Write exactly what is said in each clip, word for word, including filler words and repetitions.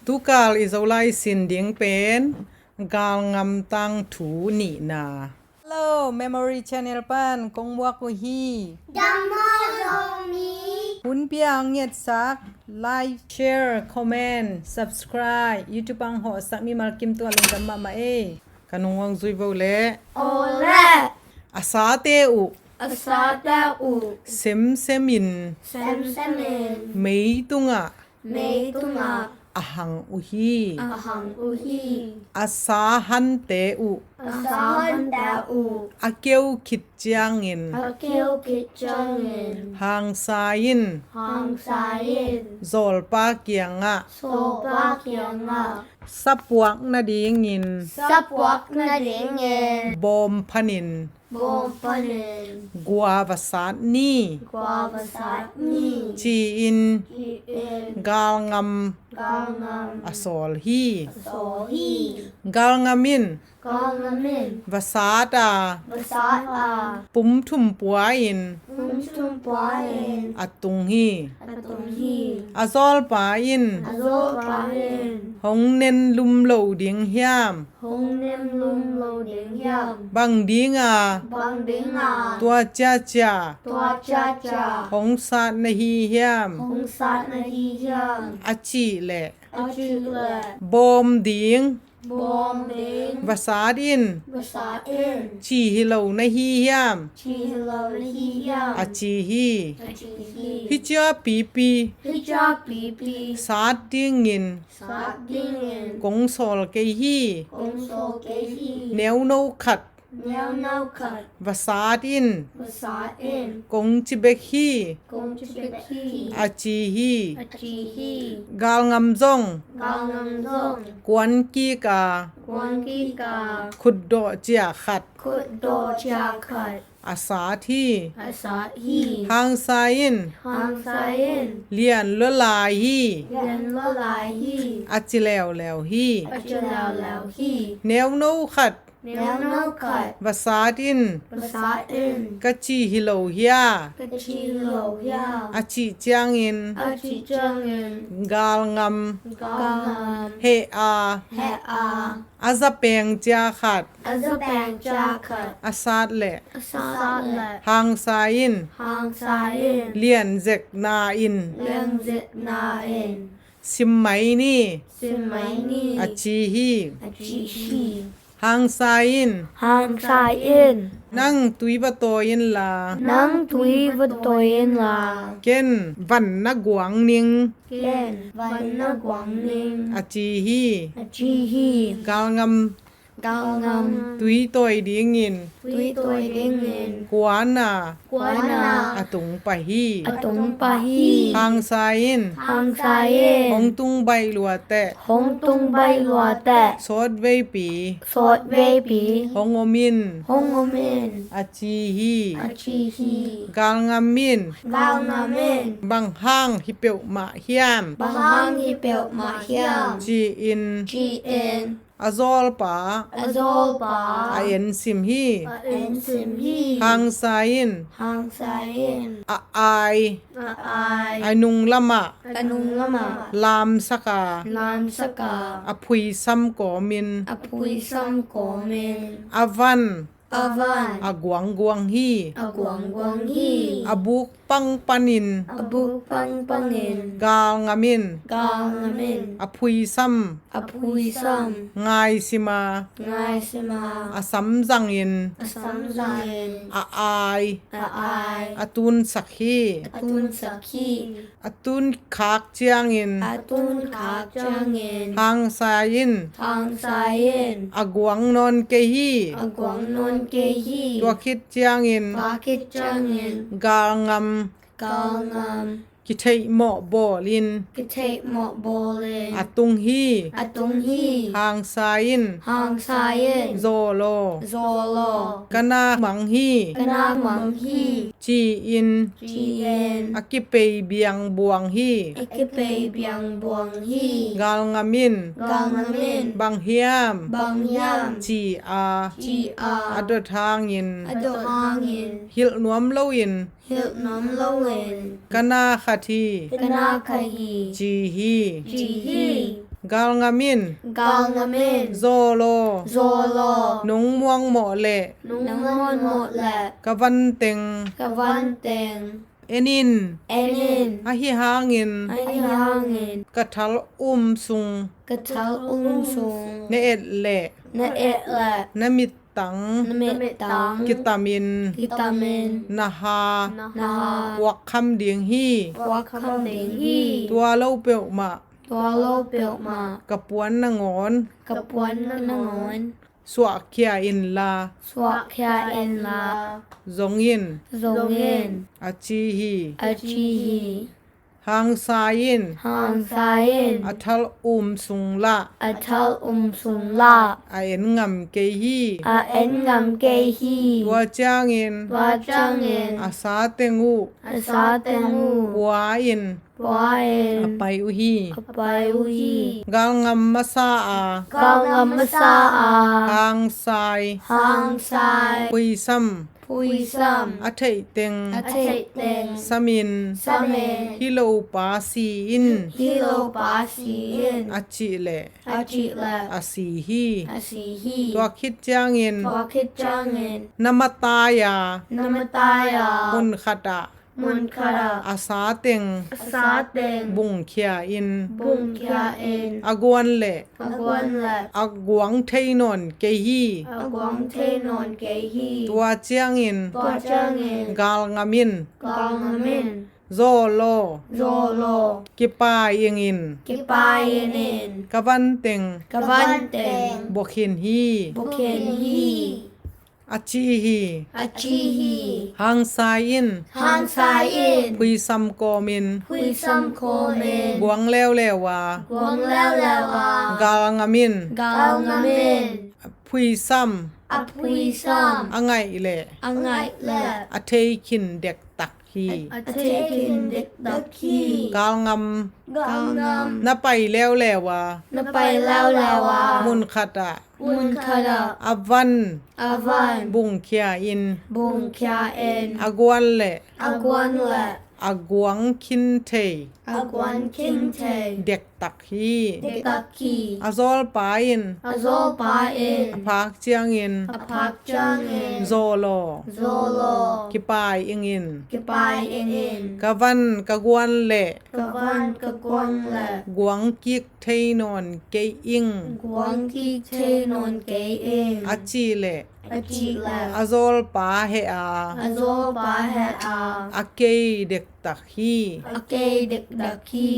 Tukal i Zolai sin ding pen Galngam tangthu nihna. Hello, Memory Channel pan kong muak uh hi. Dammaw Zomi. Hun pia ang ngetsak, like, share, comment, subscribe, YouTube ang hawhsak mimal kim tua lungdam mahmah ei. Ka nung wang zui vo le. Ole. A sate uh. A sate uh. Semsemin. Semsemin. Mei tungah. Mei tungah. A hang uh hi. A hang uh hi. A sa hante uh. A sa hante uh. A keu khit ciangin. A keu khit ciangin. Hangsa in. Hangsa in. Zawlpa kiangah. Zawlpa kiangah. Sa puak nadingin. Sa puak nadingin. Bawm phanin. Bawm phanin. Gua va sat ni. Gua va sat ni. Ci-in. Ci-in. Galngam. Galngam. A sawl hi. A sawl hi. Galngam in. Galngam in. Va sat a. Va sat a. Pum thum pua in. Pum thum pua in. A tung hi. A tung hi. A zawlpa in. A zawlpa in. Hong nen lum lo ding hiam. Hong nen lum lo ding hiam. Bang dinga. Bang dinga. Tua ciacia. Tua ciacia. Hong sat na hi hiam. Hong sat na hi hiam. A cih leh. A cih leh. Bawm ding. Bawm ding. Va sat in. Va sat in. Ci hi lo na hi hiam. Ci hi lo na hi hiam. A ci hi. A ci hi. Hi cia pipi. Hi cia pipi. Sat dingin. Sat dingin. Kong sawl kei hi. Kong sawl kei hi. Neuno khat. Neuno khat. Va sat in. Va sat in. Kong ci bek hi. Kong ci bek hi. A ci hi. A ci hi. Galngam zong. Galngam zong. Kuan kik a. Kuan kik a. Khutdawh cia khat. Khutdawh cia khat. A sat hi. A sat hi. Hangsa in. Hangsa in. Lian lua lai hi. Lian lua lai hi. A ci leuleu hi. A ci leuleu hi. Neuno khat. Neuno khat. Va sat in. Va sat in. Ka ci hi lo hia. Ka ci hi lo hia. A cih ciangin. A cih ciangin. Galngam. Galngam. Heh a. Heh a. A za peng cia khat. A za peng cia khat. A sat leh. A sat leh. Hangsa in. Hangsa in. Lian zek na in. Lian zek na in. Sim mai ni. Sim mai ni. A ci hi. A ci hi. Hangsa in. Hangsa in. Nang tui va tawi inla. Nang tui va tawi inla. Ken van na guang ning. Ken van na guang ning. A ci hi. A ci hi. Galngam. Galngam. Tui tawi dingin. Tui tawi dingin. Kuana. Kuana. A tung pah hi. A tung pah hi. Hangsa in. Hangsa in. Hong tung baih lua teh. Hong tung baih lua teh. Sawt veipi. Sawt veipi. Hong om in. Hong om in. A ci hi. A ci hi. Galngam in. Galngam in. Bang hang hi peuhmah hiam. Bang hang hi peuhmah hiam. Ci-in. Ci-in. A zawlpa. A zawlpa. A ensim hi. A ensim hi. Hangsa in. Hangsa in. A ai. A ai. A nung lamah. A nung lamah. Lamsak a. Lamsak a. A phuisam kawmin. A phuisam kawmin. A van. A van. A guangguang hi. A guangguang hi. A buk pang panin. A buk pang panin. Galngam in. Galngam in. A phuisam. A phuisam. Ngaisima. Ngaisima. A samzangin. A samzangin. A ai. A ai. A tunsak hi. A tunsak hi. A tunkhak ciangin. A tunkhak ciangin. Hangsa in. Hangsa in. A guang nawn kei hi. A guang nawn kei hi. Tua khit ciangin. Tua khit ciangin. Galngam. Galngam. Kitheihmawh bawlin. Kitheihmawh bawlin. A tung hi. A tung hi. Hangsa in. Hangsa in. Zawl aw. Zawl aw. Ka nak mang hi. Ka nak mang hi. Ci-in. Ci-in. A kipei biang buang hi. A kipei biang buang hi. Galngam in. Galngam in. Bang hiam. Bang hiam. Ci a. Ci a. A dot hangin. A dot hangin. Hilh nuam loin. Hilh nuam loin. Ka na kha hi. Ka na kha hi. Ci hi. Ci hi. Galngam in. Galngam in. Zawl aw. Zawl aw. Nong muangmawh leh. Nong muangmawh leh. Ka van teng. Ka van teng. En in. En in. Ahi hangin. Ahi hangin. Ka thal um sung. Ka thal um sung. Na et leh. Na et leh. Na mittang. Na mittang. Kitamin. Kitamin. Na ha. Na ha. Puak kham ding hi. Puak kham ding hi. Tua lo peuhmah. Tua lo peuhmah. Ka puan nangawn. Ka puan nangawn. Suahkhia inla. Suahkhia inla. Zong in. Zong in. A ci hi. A ci hi. Hangsa in. Hangsa in. A thal um sung lah. A thal um sung lah. A en ngam kei hi. A en ngam kei hi. Tua ciangin. Tua ciangin. A sa teng uh. A sa teng uh. Pua in. Pua in. A pai uh hi. A pai uh hi. Galngam masa a. Galngam masa a. Hangsai. Hangsai. Phuisam. Phuisam. A theih teng. A theih teng. Samin. Samin. Hi lo pa si in. Hi lo pa si in. A cih leh. A cih leh. A si hi. A si hi. Tua khit ciangin. Tua khit ciangin. Na matai a. Na matai a. Mun khat ah. Mun khat ah. A sa teng. A sa teng. Bungkhia in. Bungkhia in. A guan leh. A guan leh. A guang thei nawn kei hi. A guang thei nawn kei hi. Tua ciangin. Tua ciangin. Galngam in. Galngam in. Zawl aw. Zawl aw. Kipai ing in. Kipai ing in. Ka van teng. Ka van teng. Buak khin hi. Buak khin hi. A ci hi. A ci hi. Hangsai in. Hangsai in. Phuisam kawmin. Phuisam kawmin. Guang leuleu a. Guang leuleu a. Galngam in. Galngam in. Phuisam. A phuisam. A ngaih leh. A ngaih leh. A thei khin dektak hi. A thei khin dektak hi. Galngam. Galngam. Na pai leuleu a. Na pai leuleu a. Mun khat ah. Mun khat ah. A van. A van. Bungkhia in. Bungkhia in. A guan leh. A guan leh. A guang khin thei. A guang khin thei. Dektak hi. Dektak hi. A zawlpa in. A zawlpa in. A phak ciangin. A phak ciangin. Zawl aw. Zawl aw. Kipai ing in. Kipai ing in. Ka van ka guan leh. Ka van ka guan leh. Guang kik thei nawn kei ing. Guang kik thei nawn kei ing. A cih leh. A cih leh. A zawlpa heh a. A zawlpa heh a. A kei dektak hi. A kei dektak hi.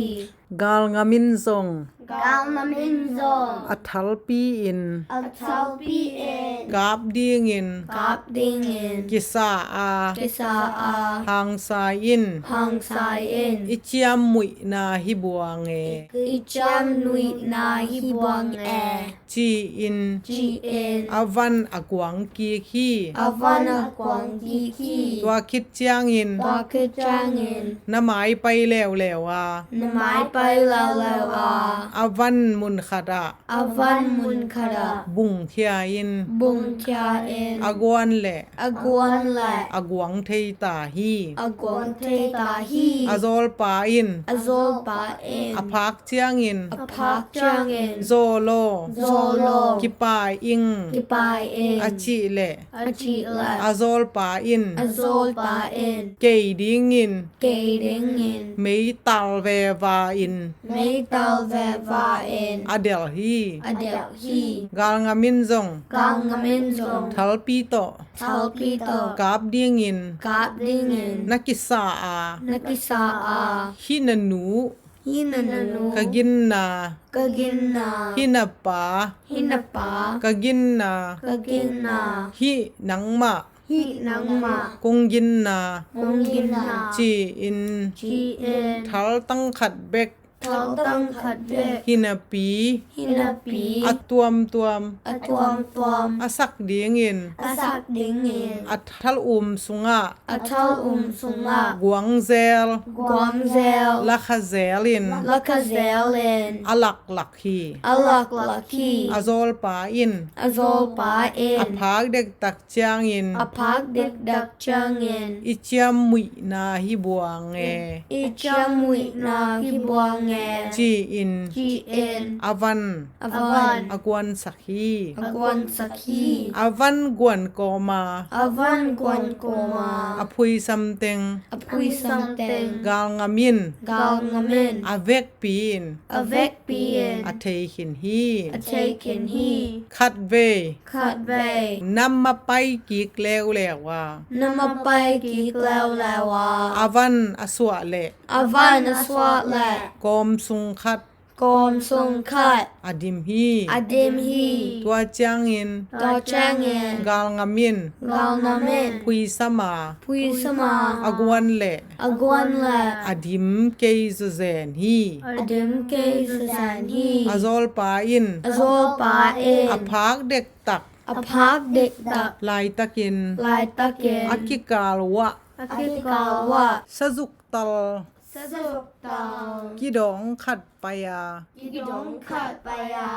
Galngam in zong. Galngam in zong. A thalpi in. A thalpi in. Kap dingin. Kap dingin. Kisa a. Kisa a. Hangsai in. Hangsai in. I ciamnuihna hi buang e. I ciamnuihna hi buang e. Ci-in. Ci-in. A van a guang kik hi. A van a guang kik hi. Tua khit ciangin. Tua khit ciangin. Na mai pai leuleu a. Na mai pai leuleu a. A van mun khat ah. A van mun khat ah. Bungkhia in. Bungkhia in. A guan leh. A guan leh. A guang thei ta hi. A guang thei ta hi. A zawlpa in. A zawlpa in. A phak ciangin. A phak ciangin. Zawl aw. Zawl aw. Kipai ing. Kipai ing. A cih leh. A cih leh. A zawlpa in. A zawlpa in. Kei dingin. Kei dingin. Meital veva in. Meital veva in. A delh hi. A delh hi. Galngam in zong. Galngam in zong. Thalpi tawh. Thalpi tawh. Kap dingin. Kap dingin. Na kisa a. Na kisa a. Hih na nu. Hih na nu. Ka ginna. Ka ginna. Hih na pa. Hih na pa. Ka ginna. Ka ginna. Hih nangmah. Hih nangmah. Kong ginna. Kong ginna. Ci-in. Ci-in. Thaltang khat bek. Thaltang khat bek. Hi napi. Hi napi. A tuamtuam. A tuamtuam. A sak dingin. A sak dingin. A thal um sungah. A thal um sungah. Guangzel. Guangzel. Lakhazel in. Lakhazel in. A laklak hi. A laklak hi. A zawlpa in. A zawlpa in. A phak dektak ciangin. A phak dektak ciangin. I ciammuihna hi buang e. I ciammuihna hi buang e. Ci-in. Ci-in. A van. A van. A guansak hi. A guansak hi. A van guan kawma. A van guan kawma. A phuisam teng. A phuisam teng. Galngam in. Galngam in. A vekpi in. A vekpi in. A thei khin hi. A thei khin hi. Khatvei. Khatvei. Nam a pai kik leuleu a. Nam a pai kik leuleu a. A van a suah leh. A van a suah leh. Kawm sung khat. Kawm sung khat. A dim hi. A dim hi. Tua ciangin. Tua ciangin. Galngam in. Galngam in. Phuisam a. Phuisam a. A guan leh. A guan leh. A dim kei zawzen hi. A dim kei zawzen hi. A zawlpa in. A zawlpa in. A phak dektak. A phak dektak. Laitakin. Laitakin. A kikal uah. A kikal uah. Sazuktal. Sazuktal. Kidawng khat pai a. Kidawng khat pai a.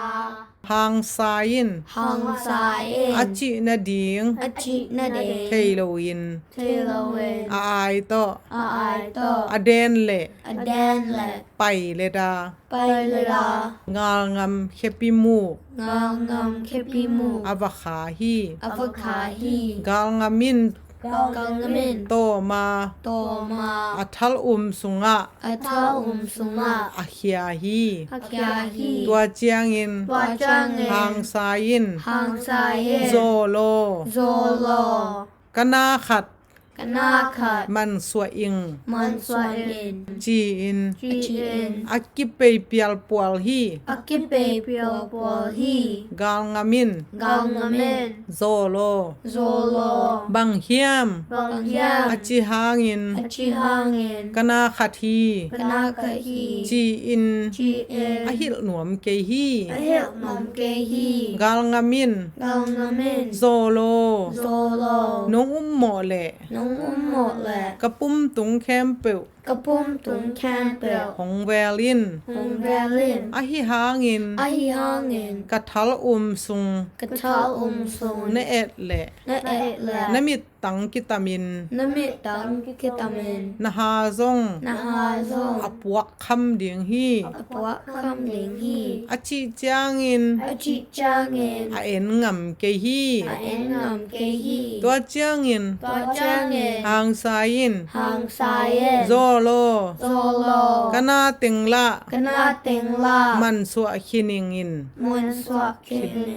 Hangsa in. Hangsa in. A cih nading. A cih nading. Thei loin. Thei loin. A ai tawh. A ai tawh. A den leh. A den leh. Pai leda. Pai leda. Galngam khepi muk. Galngam khepi muk. A va kha hi. A va kha hi. Galngam in. Galngam in. Tawma. Tawma. A thal um sungah. A thal um sungah. A khia hi. A khia hi. Tua ciangin. Tua ciangin. Hangsa in. Hangsa in. Zawlaw. Zawlaw. Ka na khat. Ka na khat. Mansuah ing. Mansuah ing. Ci-in. Ci-in. A kipei pialpual hi. A kipei pialpual hi. Galngam in. Galngam in. Zawlaw. Zawlaw. Bang hiam. Bang hiam. A ci hangin. A ci hangin. Ka na khat hi. Ka na khat hi. Ci-in. Ci-in. A hilh nuam kei hi. A hilh nuam kei hi. Galngam in. Galngam in. Zawlaw. Zawlaw. Nong um mawh leh. Nong um mawh leh. Ka pum tung khempeuh. Ka pum tung khempeuh. Hong vel in. Hong vel in. Ahi hangin. Ahi hangin. Ka thal um sung. Ka thal um sung. Na et leh. Na et leh. Na mittang kitamin. Na mittang kitamin. Na ha zong. Na ha zong. A puak kham ding hi. A puak kham ding hi. A cih ciangin. A cih ciangin. A en ngam kei hi. A en ngam kei hi. Tua ciangin. Tua ciangin. Hangsa in. Hangsa in. Zawlaw. Zawlaw. Ka na teng lah. Ka na teng lah. Mansuah khin ing in. Mansuah khin ing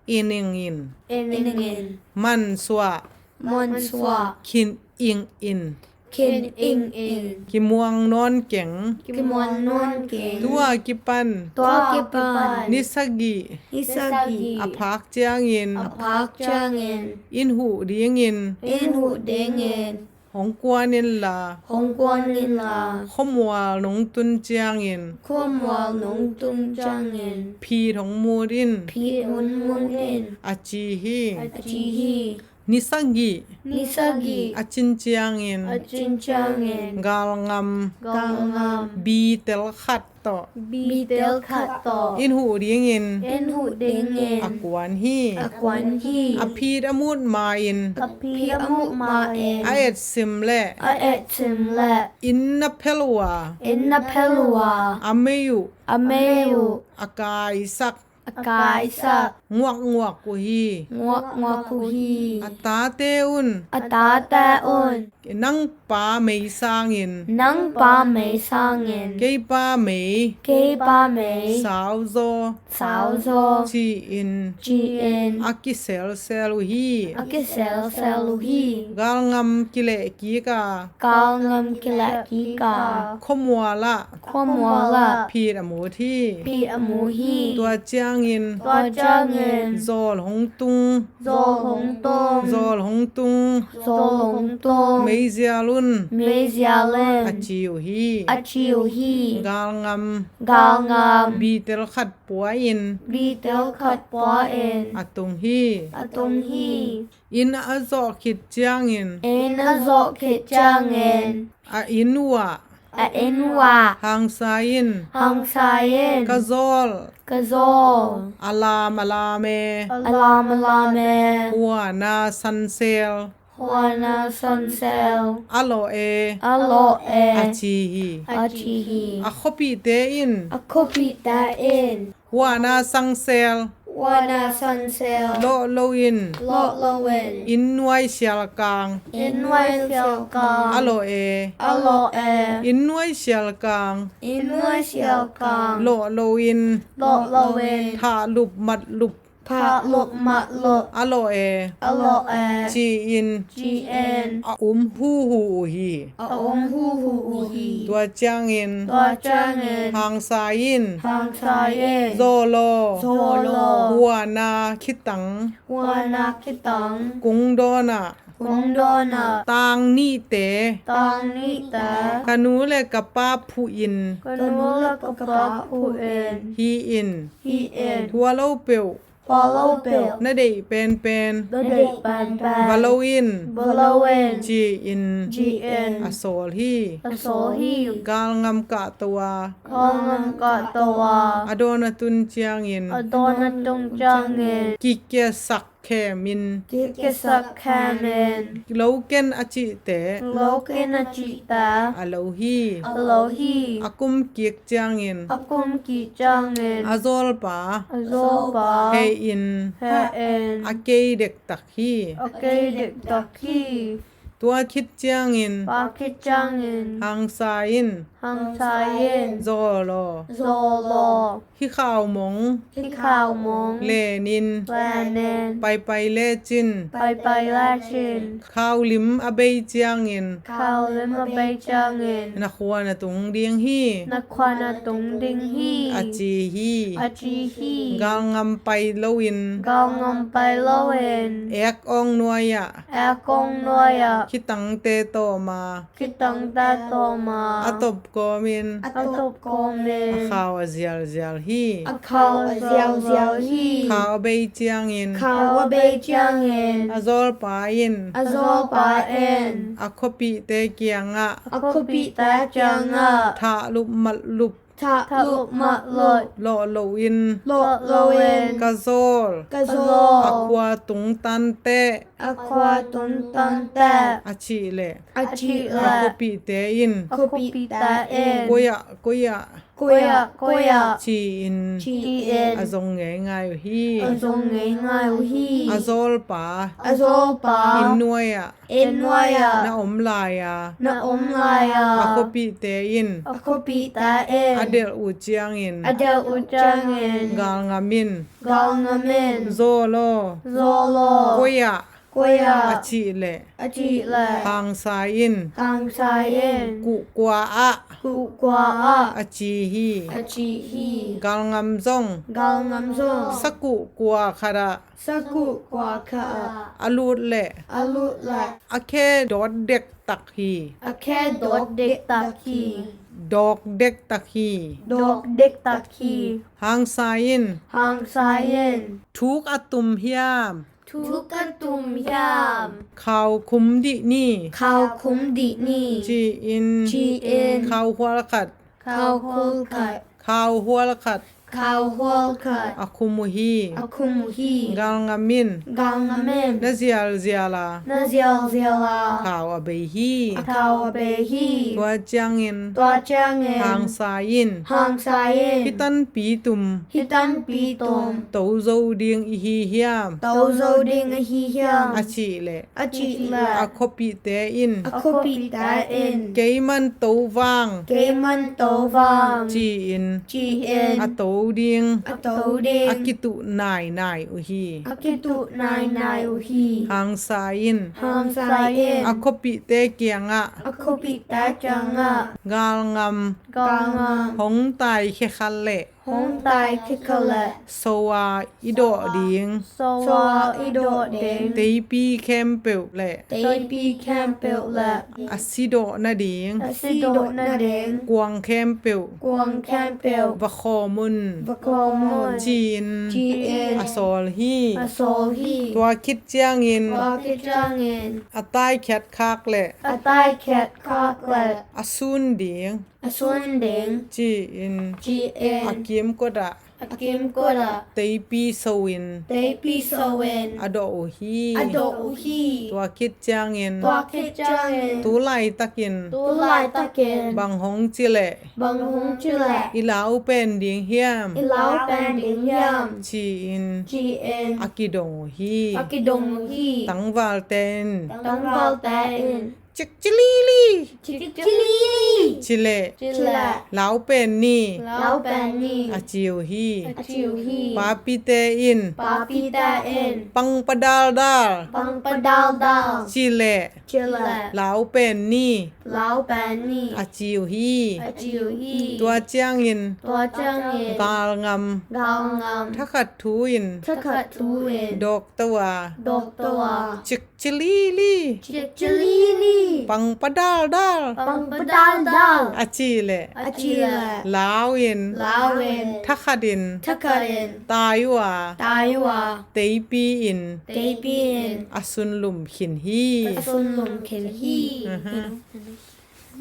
in. Ing in. Ing in. Mansuah. Mansuah. Khin ing in. Khin ing in. Kimuang nawn keng. Kimuang nawn keng. Tua kipan. Tua kipan. Ni sagih. Ni sagih. A phak ciangin. A phak ciangin. Inn huh dingin. Inn huh dingin. Hong kuan inla. Hong kuan inla. Khuamual nong tun ciangin. Khuamual nong tun ciangin. Phit hong mut in. Phit hong mut in. A ci hi. A ci hi. Ni sagih. Ni sagih. A cin ciangin. A cin ciangin. Galngam. Galngam. Bitel khat tawh. Bitel khat tawh. Inn huh dingin. Inn huh dingin. A kuan hi. A kuan hi. A phit a mut ma-in. A phit a mut ma-in. A etsim leh. A etsim leh. Inn na phel uh a. Inn na phel uh a. A mei uh. A mei uh. A kaisak. A kaisak. Nguaknguak uh hi. Nguaknguak uh hi. A tate un. A tate un. Nang pa mei sangin. Nang pa mei sangin. Kei pa mei. Kei pa mei. Sauzaw. Sauzaw. Ci-in. Ci-in. A kiselsel uh hi. A kiselsel uh hi. Galngam kileh kik a. Galngam kileh kik a. Khuamual ah. Khuamual ah. Phit a mut hi. Phit a mut hi. Tua ciang ciangin, tua ciangin, zawl hong tung, zawl hong tung, zawl hong tung, zawl hong tung, meizial un, meizial un, a ci uh hi, a ci uh hi. Galngam, galngam, bitel khat pua-in, bitel khat pua-in, a tung hi, a tung hi. Inn a zawh khit ciangin, inn a zawh khit ciangin, a inn uh ah, a inn uh ah, hangsa in, hangsa in, ka zawl, ka zawl, a lam a lam e, a lam a lam e, huana sansel, huana sansel, a lawh e, a lawh e, a ci hi, a ci hi. A khuapihte in, a khuapihte in, huana sansel, huana sansel, lawh loin, lawh loin, inn nuai sialkang, inn nuai sialkang, a lawh e, a lawh e, inn nuai sialkang, inn nuai sialkang, lawh loin, lawh loin, thahlup matlup, thahlup matlup, a lawh e, a lawh e, ci-in, ci-in, a um huhu uh hi, a um huhu uh hi. Tua ciangin, tua ciangin, hangsa in, hangsa in, zawl aw, zawl aw, huana khitang, huana khitang, kung dawnah, kung dawnah, tang nihte, tang nihte, ka nu le ka pa phuhin, ka nu le ka pa phuhin, hi in, hi in, tua lo peuh, tua lo peuh, na deih penpen, na deih penpen, va lo in, va lo in, ci-in, ci-in, a sawl hi, a sawl hi. Galngam kahto a, galngam kahto a, a dawn a tun ciangin, a dawn a tun ciangin, kikiasak khemin, kikiasak khemin, lo ken a cihte, lo ken a cihte, a lo hi, a lo hi. A kum kik ciangin, a kum kik ciangin, a zawlpa, a zawlpa, heh in, heh in, a kei dektak hi, a kei dektak hi. Tua khit ciangin, tua khit ciangin, hangsa in, hangsa in, zawl aw, zawl aw, hih khaumong, hih khaumong, lenin, lenin, paipai lecin, paipai lecin, khaulim a bei ciangin, khaulim a bei ciangin, na khuan a tung ding hi, na khuan a tung ding hi, a ci hi, a ci hi. Galngam pai loin, galngam pai loin, ek awng nuai-ah, ek awng nuai-ah, khitangte tawm a, khitangte tawm a, a tawp kawmin, a tawp kawmin, a khau a zialzial hi, a khau a zialzial hi. Khau a bei ciangin, khau a bei ciangin, a zawlpa in, a zawlpa in, a khuapihte kiangah, a khuapihte kiangah, thahlup matlup, thahlup matlup, lawh loin, lawh loin, ka zawl, ka zawl, a khua tungtang teh, a khua tungtang teh, a cih leh, a cih leh, a khuapihte in, a khuapihte in, koi-ah, koi-ah, koi-ah, koi-ah, ci-in, ci-in, a zong ngeingai uh hi, a zong ngeingai uh hi. A zawlpa, a zawlpa, inn nuai-ah, inn nuai-ah, na om lai-a, na om lai-a, a khuapihte in, a khuapihte in, a delh uh ciangin, a delh uh ciangin, galngam in, galngam in, zawl aw, zawl aw, koi-ah, koi-ah, a cih leh, a cih leh, hangsa in, hangsa in, kuhkua ah, kuhkua ah, a ci hi, a ci hi. Galngam zong, galngam zong, sakuhkua khat ah, sakuhkua khat ah, a lut leh, a lut leh, a khe dawt dektak hi, a khe dawt dektak hi, dawk dektak hi, dawk dektak hi. Hangsa in, hangsa in, thuk a tum hiam, thuk a tum hiam, khau khum dih ni, khau khum dih ni, ci-in, ci-in, khauhual khat, khauhual khat, khauhual khat, khauhual khat, a khum uh hi, a khum uh hi. Galngam in, galngam in, na zialzial a, na zialzial a, khau a bei hi, a khau a bei hi. Tua ciangin, tua ciangin, hangsa in, hangsa in, hih tanpi tum, hih tanpi tum, to zo ding i hi hiam, to zo ding i hi hiam, a cih leh, a cih leh, a khuapihte in, a khuapihte in, kei man to vang, kei man to vang, ci-in, ci-in, a to ding, a to ding, a kituh nainai uh hi, a kituh nainai uh hi. Hangsa in, hangsa in, a khuapihte kiangah, a khuapihte kiangah, galngam, galngam, hong taikhia khat leh, Hong tai khit kha leh. So a i dawh ding. So a i dawh ding. Teipi khempeuh leh. Teipi khempeuh leh. A si dawh nading. A si dawh nading. Kuang khempeuh. Kuang khempeuh. Va khawm un. Va khawm un. Ci-in. Ci-in. A sawl hi. A sawl hi. Tua khit ciangin. Tua khit ciangin. A taikhiat khak leh. A taikhiat khak leh. A sun ding. A sun ding. Ci-in. Ci-in. A kimkot ah. A kimkot ah. Teipi so-in. Teipi so-in. A dawh uh hi. A dawh uh hi. Tua khit ciangin. Tua khit ciangin. Tu laitakin. Tu laitakin. Bang hong ci leh. Bang hong ci leh. I lau pen ding hiam. I lau pen ding hiam. Ci-in. Ci-in. A kidong uh hi. A kidong uh hi. Tangvalte in. Tangvalte in. Cikcilili. Cikcilili. Ci leh. Ci leh. Lau pen ni. Lau pen ni. A ci uh hi. A ci uh hi. Papite in. Papite in. Pang padaldal. Pang padaldal. Ci leh. Ci leh. Lau pen ni. Lau pen ni. A ci uh hi. A ci uh hi. Tua ciangin. Tua ciangin. Galngam. Galngam. Thakhat thu in. Thakhat thu in. Dawk to a. Dawk to a. Cik Cilili. Cik cilili. Pang padaldal. Pang padaldal. A ci leh. A ci leh. Lau in. Lau in. Thakhat in. Thakhat in. Tai uh a. Tai uh a. Teipi in. Teipi in. A sunlum khin hi. A sunlum khin hi. Aha.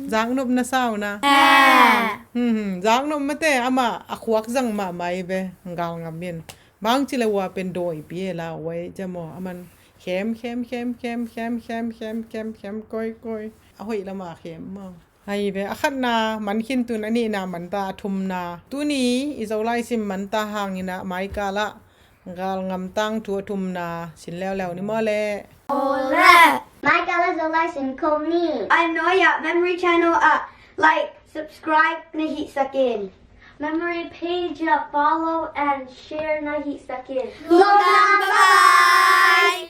Zaknop na sa uh na. Eh. Hmm, hmm. Zaknop mate amah a khuak zang mahmah hi ve. Galngam in. Bang ci leh ua pen dawipi e la, ua e jam aw, aman khem, khem, khem, koi, koi. A hoih lama khem maw. Ahi ve, a khatna man khin tun, a nihna man ta, a thumna. Tuni i Zolai sim man ta hangin a maikal ah galngam tangthu a thumna sin leuleu ni maw le. Ole! Maikal ah Zolai sim khawm ni. A Noya Memory Channel ah like, subscribe na hihsak in. Memory page ah follow and share na hihsak in. Lungdam, bye bye.